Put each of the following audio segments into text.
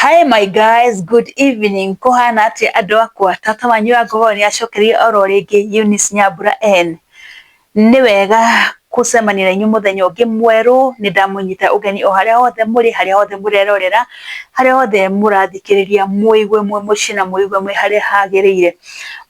Hi my guys, good evening. Kũhana atĩa andũ akwa? Tata wanyu wa Ngogoyo nĩ acokereire oro rĩngĩ Eunice Nyambura N. Nĩ wega gũcemania na inyuĩ mũthenya ũngĩ mwerũ. Nĩ ndamũnyita ũgeni o harĩa hothe mũrĩ, harĩa hothe mũrerorera, harĩa hothe mũrathikĩrĩria, mũigue mwĩ mũciĩ na mũigue mwĩ harĩa hagĩrĩire.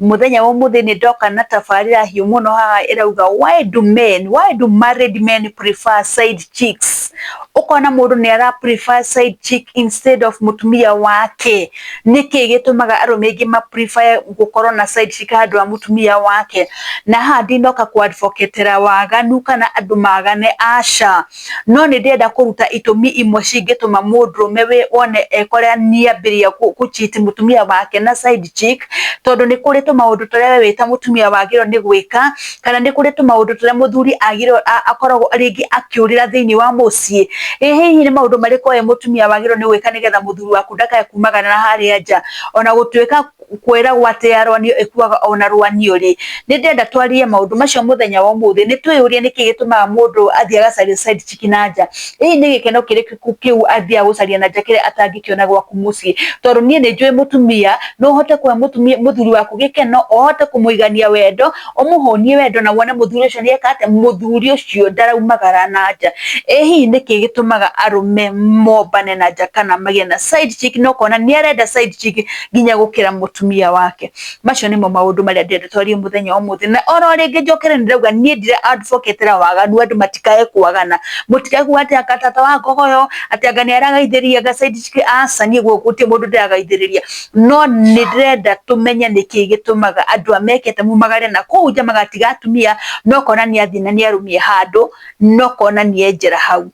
Mũthenya wa ũmũthĩ nĩ ndoka na tabarĩra hiũ mũno haha ĩrauga why do men, why do married men prefer side chicks? Ũkona mũndũ nĩ ara prefer side chick instead of mũtumia wake. Nĩkĩ gĩtũmaga arũme aingĩ ma prefer gũkorwo na side chick handũ ha mũtumia wake? Na haha ndinoka kũ advocate waganu kana andũ magane, aca. No nĩ ndĩrenda kũruta itũmi imwe cingĩtũma mũndũrũme wĩ wone ekore nĩambĩrĩria kũ cheat mũtumia wake na side chick, tondũ nĩ kũrĩ tũmaũndũ tũrĩa we wĩ ta mũtumia wagĩrĩirwo nĩ gwĩka, kana nĩ kũrĩ tũmaũndũ tũrĩa mũthuri agĩrĩirwo akoragwo rĩngĩ akĩũrĩra thĩinĩ wa mũciĩ. Ĩ hihi nĩ maũndũ marĩkũ we mũtumia wagĩrĩirwo nĩ gwĩka nĩgetha mũthuri waku ndakae kumagara na harĩa nja? Ona gũtuĩka kwĩragwo atĩ ya rwanio ĩkuaga ona rwanio rĩ, nĩ ndĩrenda twarie maũndũ macio mũthenya wa ũmũthĩ. Nĩ twĩyũrie nĩkĩ gĩtũmaga mũndũ athiĩ agacaria side chick na nja. Hihi nĩ gĩkeno kĩrĩkũ kĩu athiaga gũcaria na nja kĩrĩa atangĩkĩona gwaku mũciĩ? Tondũ niĩ nĩ njũĩ mũtumia no ũhote kũhe mũtumia mũthuri waku gĩkeno, ũhote kũmũigania wendo, ũmũhũnie wendo na wone mũthuri ũcio nĩ eka atĩa, mũthuri ũcio ndaraumagara na nja. Ĩ hihi nĩkĩ gĩtũmaga arũme mombane na nja kana magĩe na side chick na ũkona nĩ arenda side chick nginya gũkĩra mũtumia wake? Macio nĩmo maũndũ marĩa ndĩrenda twarie mũthenya wa ũmũthĩ. Na oro rĩngĩ njokere nĩ ndĩrauga niĩ ndira advocate waganu, andũ matikae kwagana, mũtikae kuga atĩ anga tata wa Ngogoyo atĩ anga nĩ aragaithĩrĩria anga side chick. Aca, niĩ gũtirĩ mũndũ ndĩragaithĩrĩria, no nĩ ndĩrenda tũmenye nĩkĩ gĩtũmaga andũ a mekete mumagare na kũu nja magatiga atumia, no ũkona nĩ athiĩ na nĩ arũmie handũ, no ũkona nĩ enjera hau.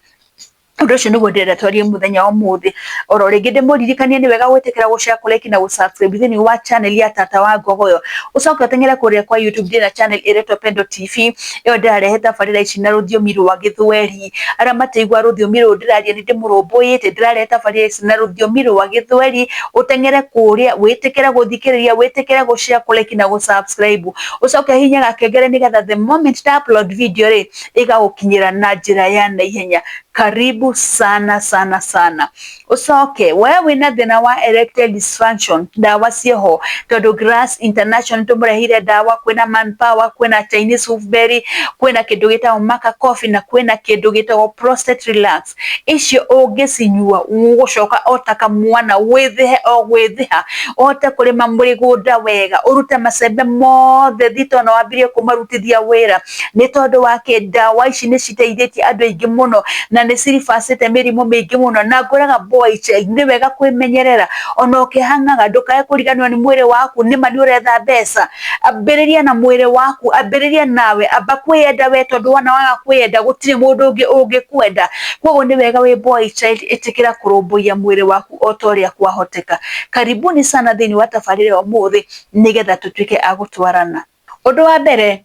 Ũndũ ũcio nĩguo ndĩrenda twarie mũthenya wa ũmũthĩ. Oro rĩngĩ ndĩmũririkanie nĩ wega gwĩtĩkĩra gũ share, kũ like na gũ subscribe thĩinĩ wa channel ya Tata wa Ngogoyo. Ũcoke ũteng'ere kũrĩa kwa YouTube, ndĩna channel ĩretwo Pendo TV. Ĩyo ndĩrarehe tabarĩra ici na rũthiomi rwa Gĩthweri. Arĩa mataigua rũthiomi rũrũ ndĩraria nĩ ndĩmũrũmbũyĩte, ndĩrarehe tabarĩra ici na rũthiomi rwa Gĩthweri. Ũteng'ere kũrĩa wĩtĩkĩre gũthikĩrĩria, wĩtĩkĩre gũ share, kũ like na gũ subscribe. Ũcoke hihinya gakengere nĩgetha the moment nda upload video rĩ, ĩgagũkinyĩra na njĩra ya naihenya. Karibu sana sana sana. Ũcoke we wĩna thĩna wa erectile dysfunction, ndawa ciĩho, tondũ Grass International tũmũrehire ndawa. Kwĩna Manpower, kwĩna Chinese Wolfberry, kwĩna kĩndũ gĩtagwo Maca Coffee na kwĩna kĩndũ gĩtagwo Prostate Relax. Icio ũngĩcinyua ũgũcoka o ta kamwana, wĩthĩhe o gwĩthĩha, ũhote kũrĩma mũgũnda wega, ũrute macembe mothe thito na wambĩrĩrie kũmarutithia wĩra. Nĩ tondũ wa kĩ? Ndawa ici nĩ citeithĩtie andũ aingĩ mũno na nĩ ciribacĩte mĩrimũ mĩingĩ mũno. Na ngwĩraga boy child, nĩ wega kwĩmenyerera ona ũkĩhang'aga, ndũkae kũriganĩrwo nĩ mwĩrĩ waku. Nĩma nĩ ũretha mbeca, ambĩrĩria na mwĩrĩ waku, ambĩrĩria nawe, amba kwĩyenda we, tondũ wona waga kwĩyenda gũtirĩ mũndũ ũngĩ ũngĩkwenda. Koguo nĩ wega wĩ boy child ĩtĩkĩra kũrũmbũiya mwĩrĩ waku o ta ũrĩa kwahoteka. Karibuni sana thĩinĩ wa tabarĩra ya ũmũthĩ nĩgetha tũtuĩke a gũtwarana. Ũndũ wa mbere,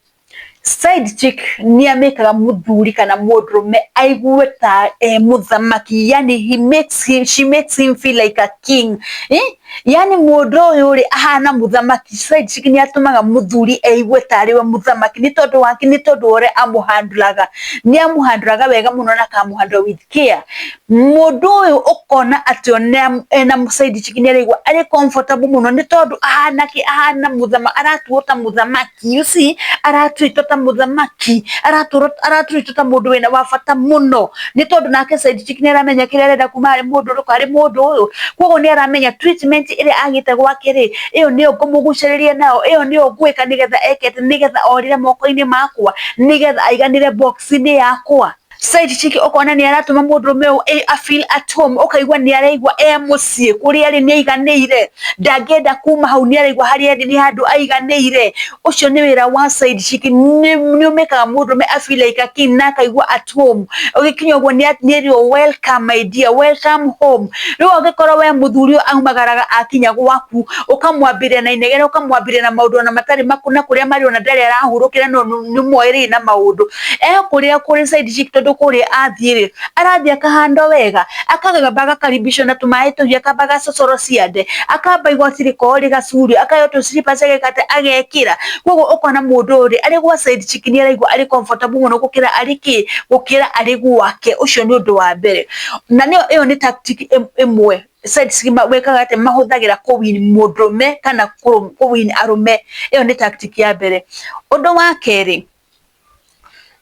side chick nĩ amĩkaga mũthuri kana mũndũrũme aigue ta e mũthamaki, yani he makes him, she makes him feel like a king, eh? Yani mũndũ ũyũ rĩ, ahana mũthamaki. Side chick nĩ atũmaga mũthuri eigue tarĩ we mũthamaki. Nĩ tondũ wake, nĩ tondũ wa ũrĩa amũhandũraga, nĩ amũhandũraga wega mũno na akamũhandũra with care. Mũndũ ũyũ ũkona atĩ ona ena side chick nĩ araigua arĩ comfortable mũno, nĩ tondũ ahana kĩ? Ahana mũthamaki, aratuo ta mũthamaki, you see, aratwĩtwo ta mũthamaki, aratwĩtwo ta mũndũ wĩna wa bata mũno, nĩ tondũ nake side chick nĩ aramenya kĩrĩa arenda kuma harĩ mũndũ ũrĩkũ, harĩ mũndũ ũyũ. Koguo nĩ aramenya treatment ĩrĩa agĩte gwake rĩ, ĩyo nĩyo ngũmũgucĩrĩria nayo, ĩyo nĩyo ngwĩka nĩgetha eke atĩ, nĩgetha orĩre moko-inĩ makwa, nĩgetha aiganĩre box-inĩ yakwa. Side chick ũkona nĩ aratũma mũndũrũme ũyũ a feel at home, ũkaigua nĩ araigua e mũciĩ, kũrĩa arĩ nĩ aiganĩire, ndangĩenda kuma hau, nĩ araigua harĩa arĩ nĩ handũ aiganĩire. Ũcio nĩ wĩra wa side chick, nĩ ũmĩkaga mũndũrũme a feel like a king na akaigua at home. Ũgĩkinya ũguo nĩ erwo, "Welcome my dear, welcome home." Rĩu angĩkorwo we mũthuri ũyũ aumagaraga akinya gwaku ũkamwambĩrĩria na inegene, ũkamwambĩrĩria na maũndũ ona matarĩ na kũrĩa marĩ, ona ndarĩ arahurũkĩra, no nĩ mwoĩrĩire na maũndũ ekũrĩa kũrĩ side chick, tondũ kũrĩa athiĩ rĩ, arathiĩ akahandwo wega, akagamba agakaribishwo na tũmaĩ tũhiũ, akamba agacocorwo ciande, akamba igoti rĩkorwo rĩgacurio, akaheo tũ slippers, ageka atĩ agekĩra. Koguo ũkona mũndũ ũyũ rĩ, arĩ gwa side chick nĩ araigua arĩ comfortable mũno gũkĩra arĩ kĩ, gũkĩra arĩ gwake. Ũcio nĩ ũndũ wa mbere, na nĩyo ĩyo nĩ tactic ĩmwe. Side chick wĩkaga atĩ mahũthagĩra kũ win mũndũrũme kana kũ win arũme. Ĩyo nĩ tactic ya mbere. Ũndũ wa kerĩ,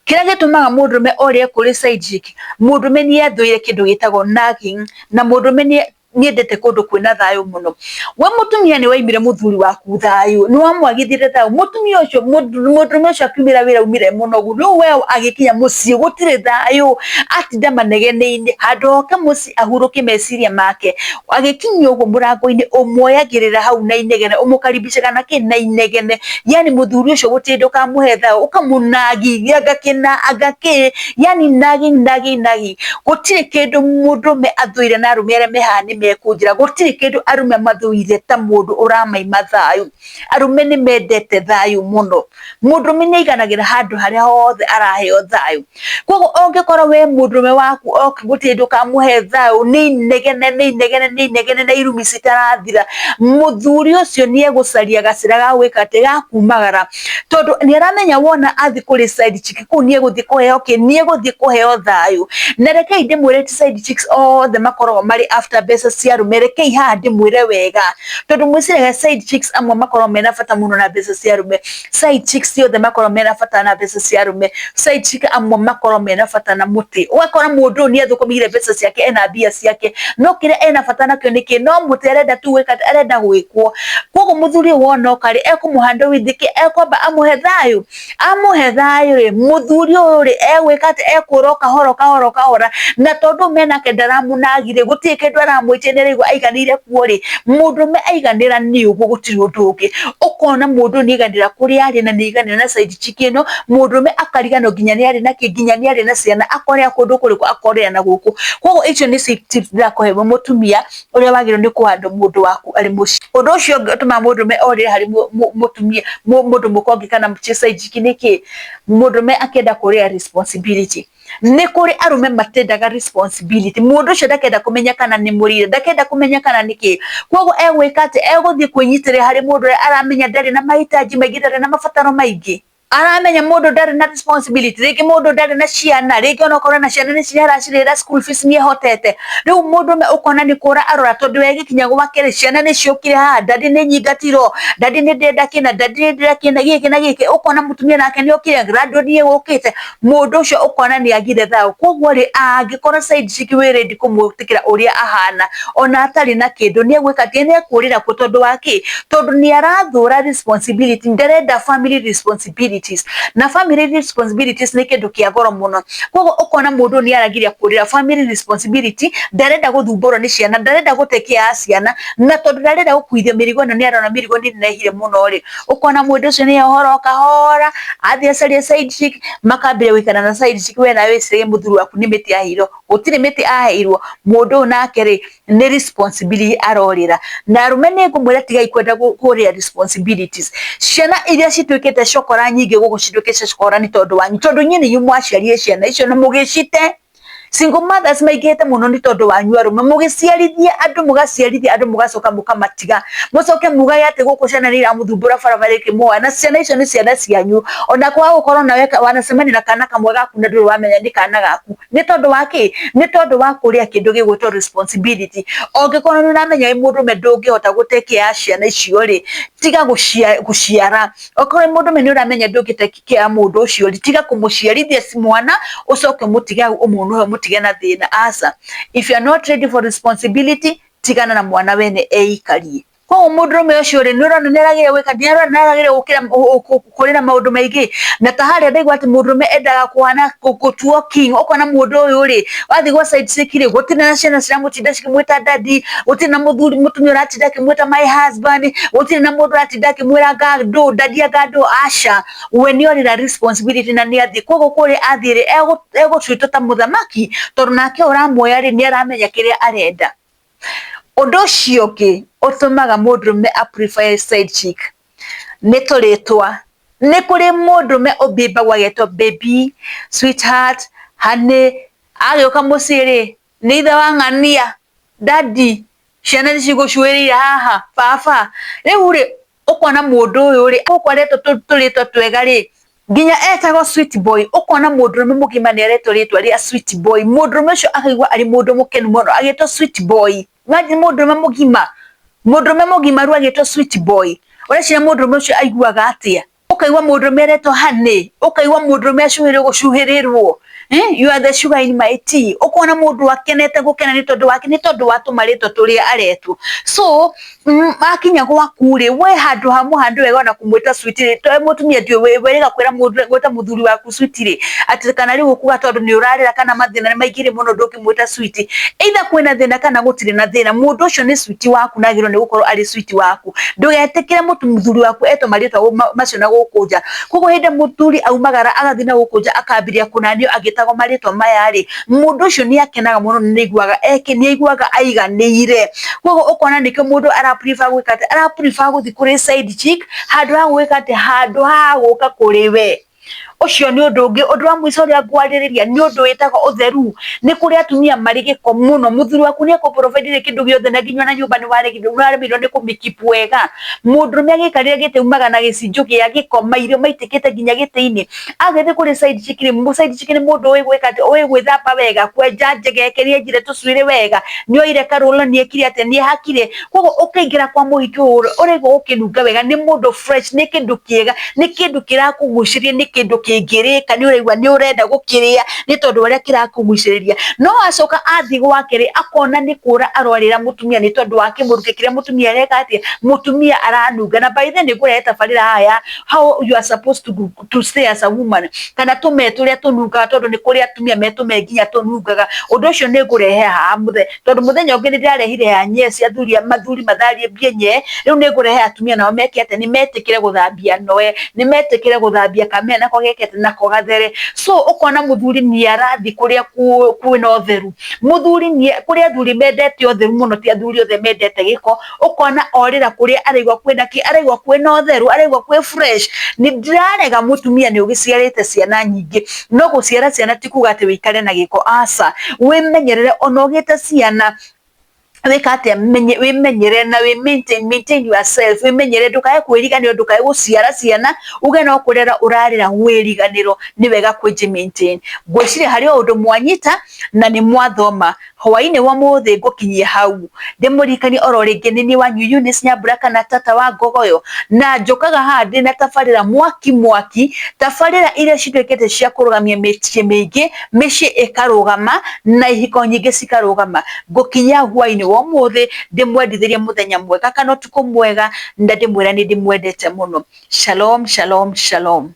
kĩrĩa gĩtũmaga mũndũrũme orĩre kũrĩ side chick, mũndũrũme nĩ athũire kĩndũ gĩtagwo nagging, na mũndũrũme nĩ nĩendete kũndũ kwĩna thayũ mũno. We mũtumia nĩ waimire mũthuri waku thayũ, nĩ wamwagithirie thayũ, mũtumia ũcio, mũndũrũme ũcio akiumĩra wĩra aumire mũnogu, rĩu we agĩkinya mũciĩ gũtirĩ thayũ, atinda manegene-inĩ, handũ oke mũciĩ ahurũkie meciria make, agĩkinya ũguo mũrango-inĩ ũmuoyagĩrĩra hau na inegene, ũmũkaribishaga na kĩ? Na inegene, yani mũthuri ũcio gũtirĩ hĩndĩ ũkamũhe thayũ, ũkamũnagi anga kĩna anga kĩ, yani nagging nagging nagging. Gũtirĩ kĩndũ mũndũrũme athũire na arũme arĩa me haha nĩ mekũnjĩra, gũtirĩ kĩndũ arũme mathũire ta mũndũ ũramaima thayũ. Arũme nĩ mendete thayũ mũno. Mũndũrũme nĩ aiganagĩra handũ harĩa hothe araheo thayũ. Koguo ũngĩkorwo we mũndũrũme waku oka gũtirĩ hĩndĩ ũkamũhe thayũ, nĩ inegene nĩ inegene nĩ inegene na irumi citarathira, mũthuri ũcio nĩ egũcaria gacĩra ga gwĩka atĩ, ga kumagara. Tondũ nĩ aramenya wona athiĩ kũrĩ side chick kũu nĩ egũthiĩ kũheo kĩ? Nĩ egũthiĩ kũheo thayũ. Na rekei ndĩmwĩre ti side chicks othe makoragwo marĩ after mbeca cia arũme, rekei haha ndĩmwĩre wega. Tondũ mwĩciragia side chicks amwe makoragwo mena bata mũno na mbeca cia arũme. Side chicks ti othe makoragwo mena bata na mbeca cia arũme. Side chick amwe makoragwo mena bata na mũtĩ. Ũgakora mũndũ ũyũ nĩ athũkũmĩire mbeca ciake ena mbia ciake, no kĩrĩa ena bata nakĩo nĩ kĩ? No mũtĩ arenda tu gwĩka atĩ, arenda gwĩkwo. Koguo mũthuri ũyũ wona oka rĩ, ekũmũ handle with kĩ? Ekwamba amũhe thayũ. Amũhe thayũ rĩ, mũthuri ũyũ rĩ, egwĩka atĩ, ekũra o kahora o kahora o kahora, na tondũ menake ndaramũnagi rĩ, gũtirĩ kĩndũ aramwĩtia nĩ araigua aiganĩire kuo rĩ, mũndũrũme aiganĩra nĩ ũguo gũtirĩ ũndũ ũngĩ. Ũkona mũndũ ũyũ nĩ aiganĩra kũrĩa arĩ na nĩ aiganĩra na side chick ĩno, mũndũrũme akariganĩrwo nginya nĩ arĩ na kĩ, nginya nĩ arĩ na ciana, akorĩra kũndũ kũrĩkũ, akorĩra na gũkũ. Koguo icio nĩcio tips ndĩrakũhe wĩ mũtumia ũrĩa wagĩrĩirwo nĩ kũ handle mũndũ waku arĩ mũciĩ. Ũndũ ũcio ũngĩ ũtũmaga mũndũrũme orĩre harĩ mũtumia, mũndũ mũka ũngĩ kana side chick nĩ kĩ? Mũndũrũme akĩenda kũrĩa responsibility. Nĩ kũrĩ arũme matendaga responsibility. Mũndũ ũcio ndakenda kũmenya kana nĩ mũrĩire, ndakenda kũmenya kana nĩ kĩ. Koguo egwĩka atĩ, egũthiĩ kwĩnyitĩrĩra harĩ mũndũ ũrĩa aramenya ndarĩ na mahitaji maingĩ, ndarĩ na mabataro maingĩ. Aramenya mũndũ ndarĩ na responsibility, rĩngĩ mũndũ ndarĩ na ciana, rĩngĩ onokorwo ena ciana nĩ ciria aracirĩhĩra school fees nĩ ehotete. Rĩu mũndũrũme ũkona nĩ kũra arora tondũ we gĩkinya gwake rĩ, ciana nĩ ciũkire haha, daddy nĩ nyingatirwo, daddy nĩ ndĩrenda kĩna, daddy nĩ ndĩrenda kĩna gĩkĩ na gĩkĩ, ũkona mũtumia nake nĩ okire, grandson nĩ egũkĩte, mũndũ ũcio ũkona nĩ agire thayũ. Koguo rĩ, angĩkorwo side chick wĩ ready kũmwĩtĩkĩra ũrĩa ahana, ona atarĩ na kĩndũ, nĩ egwĩka atĩ, nĩ ekũrĩra kuo tondũ wa kĩ? Tondũ nĩ arathũra responsibility, ndarenda family responsibilities. Na family responsibilities nĩ kĩndũ kĩa goro mũno. Koguo ũkona mũndũ ũyũ nĩ aragiria kũrĩra family responsibility, ndarenda gũthumbũrwo nĩ ciana, ndarenda gũ take care ya ciana, na tondũ ndarenda gũkuithio mĩrigo ĩno nĩ arona mĩrigo nĩ ĩnenehire mũno rĩ, ũkona mũndũ ũcio nĩ ehora o kahora, athiĩ acarie side chick, makambĩrĩria gũikara na side chick, we nawe wĩciragie mũthuri waku nĩ mĩtĩ aheirwo. Gũtirĩ mĩtĩ aheirwo, mũndũ ũyũ nake rĩ, nĩ responsibility arorĩra. Na arũme nĩ ngũmwĩra tigai kwenda kũrĩa responsibilities. Ciana iria cituĩkĩte cokora nyingĩ gũkũ cituĩkĩte cokora nĩ tondũ wanyu, tondũ inyuĩ nĩ inyuĩ mwaciarire ciana icio na mũgĩcite. Single mothers maingĩhĩte mũno nĩ tondũ wanyu arũme, mũgĩciarithia andũ, mũgaciarithia andũ mũgacoka mũkamatiga, mũcoke mugage atĩ gũkũ ciana nĩ iramũthumbũra barabara ikĩmuoya, na ciana icio nĩ ciana cianyu. Ona kwaga gũkorwo nawe wanacemania na kana kamwe gaku na ndũrĩ wamenya nĩ kana gaku. Nĩ tondũ wa kĩ? Nĩ tondũ wa kũrĩa kĩndũ gĩgwĩtwo responsibility. Ũngĩkorwo nĩ ũramenya wĩ mũndũrũme ndũngĩhota gũ take care ya ciana icio rĩ, tiga gũciara. Okorwo wĩ mũndũrũme nĩ ũramenya ndũngĩ take care ya mũndũ ũcio rĩ, tiga kũmũciarithia mwana ũcoke ũmũtige hau ũmũnũhe ũmũtige na thĩna, aca. If you are not ready for responsibility, tigana na mwana wene eikarie. Koguo mũndũrũme ũcio rĩ, nĩ ũrona nĩ arageria gwĩka, nĩ arona nĩ arageria gũkĩra kũrĩra maũndũ maingĩ. Na ta harĩa ndaigua atĩ mũndũrũme endaga kũhana gũtuo king, ũkona mũndũ ũyũ rĩ, wathiĩ gwa side chick rĩ, gũtirĩ na ciana ciramũtinda cikĩmwĩta daddy, gũtirĩ na mũthuri mũtumia ũratinda akĩmwĩta my husband, gũtirĩ na mũndũ ũratinda akĩmwĩra ngandũ, daddy ngandũ, aca. We nĩ orĩra responsibility na nĩ athiĩ. Koguo kũrĩa athiĩ rĩ, egũtuĩtwo ta mũthamaki, tondũ nake ũramuoya rĩ, nĩ aramenya kĩrĩa arenda. Ũndũ ũcio ũngĩ ũtũmaga mũndũrũme a prefer side chick nĩ tũrĩtwa. Nĩ kũrĩ mũndũrũme ũbĩmbagwo agetwo baby, sweetheart, honey, agĩũka mũciĩ rĩ, nĩ ithe wa ng'ania, daddy, ciana nĩ cigũcuĩrĩire haha, baba. Rĩu rĩ, ũkona mũndũ ũyũ rĩ, gũkũ aretwo tũrĩtwa twega rĩ, nginya etagwo sweet boy, ũkona mũndũrũme mũgima nĩ aretwo rĩtwa rĩa sweet boy, mũndũrũme ũcio akaigua arĩ mũndũ mũkenu mũno agĩtwo sweet boy. Imagine mũndũrũme mũgima, mũndũrũme mũgimaru agĩtwo sweet boy, ũreciria mũndũrũme ũcio aiguaga atĩa? Ũkaigua mũndũrũme aretwo honey, ũkaigua mũndũrũme acuhĩrĩrwo gũcuhĩrĩrwo, you are the sugar in my tea, ũkona mũndũ akenete gũkena nĩ tondũ wake, nĩ tondũ wa tũmarĩtwa tũrĩa aretwo. So akinya gwaku rĩ, we handũ ha mũhande wega ona kũmwĩta sweet rĩ, to mũtumia ndiũĩ wĩrĩga kwĩra mũndũ gwĩta mũthuri waku sweet rĩ, atĩ kana rĩu ũkuga tondũ nĩ ũrarĩra kana mathĩna nĩ maingĩrĩ mũno ndũngĩmwĩta sweet. Either kwĩna thĩna kana gũtirĩ na thĩna, mũndũ ũcio nĩ sweet waku na agĩrĩirwo nĩ gũkorwo arĩ sweet waku. Ndũgetĩkĩre mũthuri waku etwo marĩtwa macio na gũkũ nja. Koguo hĩndĩ mũthuri aumagara agathiĩ na gũkũ nja akambĩrĩria kũnanio agĩtagwo marĩtwa maya rĩ, mũndũ ũcio nĩ akenaga mũno na nĩ aiguaga aiganĩire. Koguo ũkona nĩkĩo mũndũ ara prefer gwĩka atĩ, ara prefer gũthiĩ kũrĩ side chick handũ ha gwĩka atĩ, handũ ha gũka kũrĩ we. Ũcio nĩ ũndũ ũngĩ. Ũndũ wa mũico ũrĩa ngwarĩrĩria nĩ ũndũ wĩtagwo ũtheru. Nĩ kũrĩ atumia marĩ gĩko mũno, mũthuri waku nĩ ekũ provide kĩndũ gĩothe na nginya ona nyũmba nĩ waremirwo nĩ kũmĩ keep wega. Mũndũrũme agĩikarĩra gĩtĩ aumaga na gĩcinjũ gĩa gĩko, mairio maitĩkĩte nginya gĩtĩ-inĩ. Agĩthiĩ kũrĩ side chick rĩ, side chick nĩ mũndũ ũĩ gwĩka atĩ, ũĩ gwĩthamba wega, kwenja njege, nĩ enjire tũcuĩrĩ wega, nĩ oire karũlo, nĩ ekire atĩa, nĩ ehakire. Koguo ũkĩingĩra kwa mũhiki ũyũ ũraigua ũkĩnunga wega, nĩ mũndũ fresh, nĩ kĩndũ kĩega, nĩ kĩndũ kĩrakũgucĩrĩria, nĩ kĩndũ kĩngĩrĩka, nĩ ũraigua nĩ ũrenda gũkĩrĩa nĩ tondũ ũrĩa kĩrakũgucĩrĩria. No acoka athiĩ gwake rĩ, akona nĩ kũra arorĩra mũtumia nĩ tondũ wa kĩmũrukĩ kĩrĩa mũtumia areka atĩa, mũtumia aranunga. Na by the way nĩ ngũrehe tabarĩra haha ya how you are supposed to stay as a woman, kana tũme tũrĩa tũnungaga, tondũ nĩ kũrĩ atumia me tũme nginya tũnungaga. Ũndũ ũcio nĩ ngũrehe haha tondũ mũthenya ũngĩ nĩ ndĩrarehire ya nyee cia athuri, mathuri mathambie nyee, rĩu nĩ ngũrehe atumia nao meke atĩa, nĩ metĩkĩre gũthambia noe, nĩ metĩkĩre gũthambia kamea nako geke atĩa, nako gathere. So ũkona mũthuri nĩ arathiĩ kũrĩa kwĩna ũtheru. Mũthuri nĩ kũrĩ athuri mendete ũtheru mũno, ti athuri othe mendete gĩko. Ũkona orĩra kũrĩa araigua kwĩna kĩ, araigua kwĩna ũtheru, araigua kwĩ fresh. Nĩ ndĩrarega mũtumia nĩ ũgĩciarĩte ciana nyingĩ, no gũciara ciana ti kuga atĩ wĩikare na gĩko, aca. Wĩmenyerere ona ũgĩte ciana wĩka atĩa, wĩmenyerere na wĩ maintain yourself, wĩmenyerere ndũkae kwĩriganĩrwo, ndũkae gũciara ciana uge no kũrera ũrarera wĩriganĩrwo. Nĩ wega kwĩji maintain. Ngwĩciria harĩ o ũndũ mwanyita na nĩ mwathoma. Hwaĩ-inĩ wa ũmũthĩ ngũkinyia hau, ndĩmũririkanie oro rĩngĩ nĩ niĩ wanyu Eunice Nyambura kana tata wa Ngogoyo, na njũkaga haha ndĩna tabarĩra mwaki mwaki, tabarĩra iria cituĩkĩte cia kũrũgamia mĩciĩ mĩingĩ, mĩciĩ ĩkarũgama na ihiko nyingĩ cikarũgama. Ngũkinyia hwaĩ-inĩ wa ũmũthĩ, ndĩmwendithĩrie mũthenya mwega kana ũtukũ mwega, na ndĩmwĩre nĩ ndĩmwendete mũno. Shalom, shalom, shalom.